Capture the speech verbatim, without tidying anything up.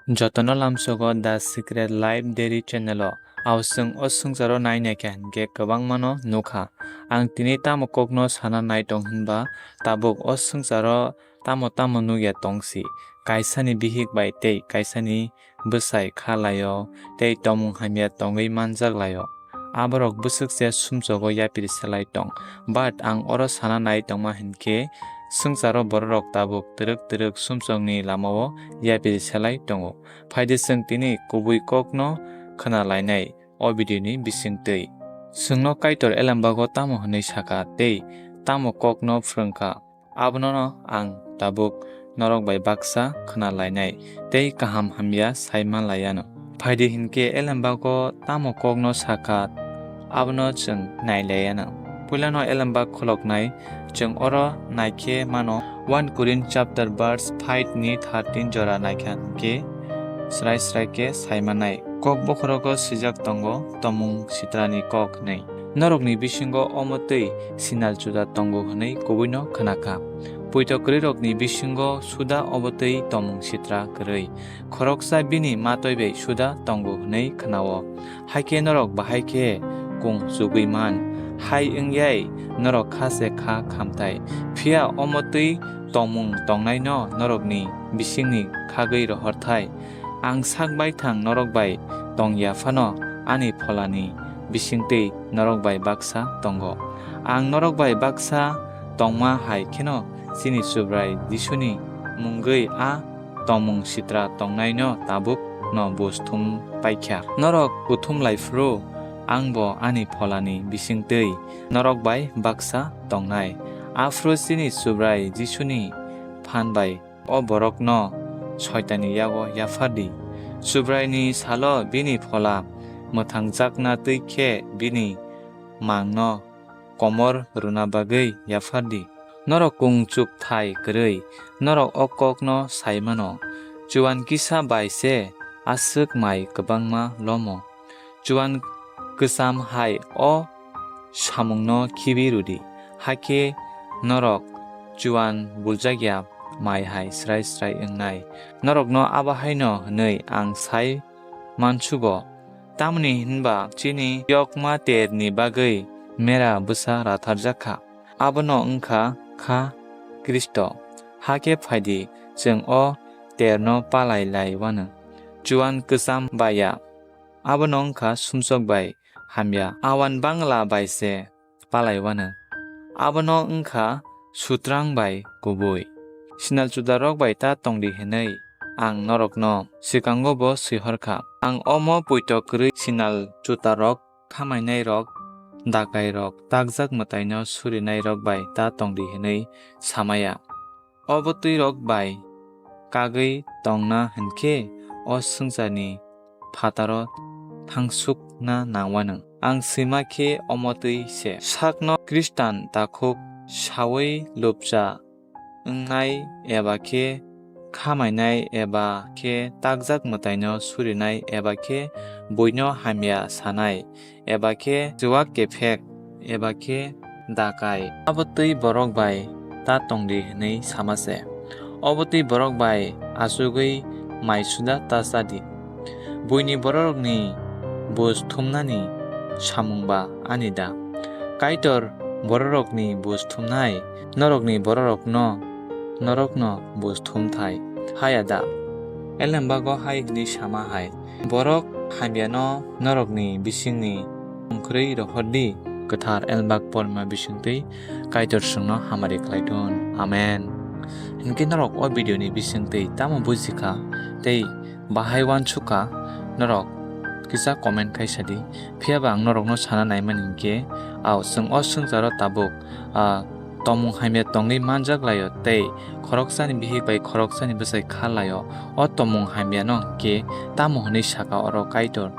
Jotono lamsogo The Secret Life Diary channel o. Ao chwng o swngcharo nainai kha hinkhe kwbangmano nukha. Ang tini tamo kokno sana nai tong hinba, tabuk o swngcharo tamo tamo nukya tongsi. Kaisani bihik bai tei kaisani bwsai kha laio, tei tomung hamya tongwi manjak laio. Aborok bwswk se sumsogo yapiri selai tong. But ang oro sana nai tongma hinkhe, swngcharo bororok tabuk twrwk twrwk sumsokni lamao yapiri selai tongo. Phaidi chwng tini kubui kokno khna lainai o video ni bisingtwi. Chwngno Kaitor elembago tamo hwnwi sakha tei tamo kokno phrwngkha, abono ang tabuk norok bai baksa khna lainai tei kaham hamya sai man laiano. Phaidi hinkhe elembago tamo kokno sakha, abono chwng nai laiano. Puilano elembak kholoknai, chwng oro naikhe mano, one Korinth chapter verse five ni thirteen jora naikha hinkhe srai srai khe sai manai. Kok bokhorogo swijak tongo, tomung sitrani kok hwnwi. Norokni bisingo omo twi sinal chuda tongo hwnwi kubuino khna kha. Poito kwrwirokni bisingo suda obo twi tomung sitra kwrwi. Khoroksa bini matwi bai suda tongo hwnwi khna-o. Hakhe norok bahai khe kung chugwi man, hai wngyai norok kha se kha khamthai. Phiya omo twi tomung tongnaino norokni bisingni khagwi rohorthai. Ang sak baithang norok bai tong ya phano ani Pholani bisingtwi norok bai baksa tongo. Ang norok bai baksa tongma hai kheno chini Subrai Jisuni mungwi a tomung sitra tongnaino tabukno buj thum paikha. Norok kuthum lai phuru angbo ani Pholani bisingtwi norok bai baksa tongnai. Aphuru chini Subrai Jisuni phan bai o borokno Soitanni yago yaphar di. Subraini salo bini Phola mwthangjakna twi khe bini mangno komor rwna bagwi yaphar di. Norok kung chukthai kwrwi, norok o kokno sai mano. Chuan kisa bai se aswk mai kwbangma lomo. Chuan kwcham hai o samungno khibi rwdi, hakhe norok chuan buljakya mai hai srai srai wngnai. Norokno abo haino hwnwi ang sai mansugo, tamni hwnba chini yokma terni bagwi mera bwsa ratharjak kha. Abono wng kha kha Khristo. Hakhe phaidi, chwng o terno palai lai wano. Chuan kwcham baya, abono wng kha sumsok bai hamya. Auan bangla bai se palai wano. Abono wng kha sutrang bai kubui. Sinal chudarok bai ta tongdi hwnwi ang norokno swkango bo swihor kha. Ang omo poito kwrwi sinal chudarok, khamainairok, dakairok, takjak mwtaino surinairok bai ta tongdi hwnwi samaya. Obo twirok bai kagwi tongna hwnkhe o swngcharni phataro thangsukna nangwano. Ang swima khe omo twi se. Sakno Khristan takhuk saui lupcha wngnai eba khe khamainai eba khe takjak mwtaino surinai eba khe buino hamya sanai eba khe chuwak kephek eba khe dakai. Abo twi borok bai ta tongdi hwnwi sama se. Obo twi borok bai achugwi mai suda ta chadi. Buini bororokni buj thumnani samung ba ani da? Kaitor bororokni buj thumnai, norokni bororokno, norokno buj thumthai. Haya da? Elembago hai hwnwi sama hai, borok hamyano norokni bisingni ongkhorwi rohordi, kwthar Elembak porma bisingtwi Kaitor chwngno hamari khlaithun. Amen. Hinkhe norok o video ni bisingtwi tamo bujikha tei bahai uansukha, norok kisa comment khai sadi. Phiyaba ang norokno sana naimani hinkhe, ao chwng o swngcharo tabuk, ah, tomung hamya tongwi manjak laio tei khoroksani bihik bai khoroksani bwsai kha laio. O tomung hamyano hinkhe tamo hwnwi saka oro Kaitor?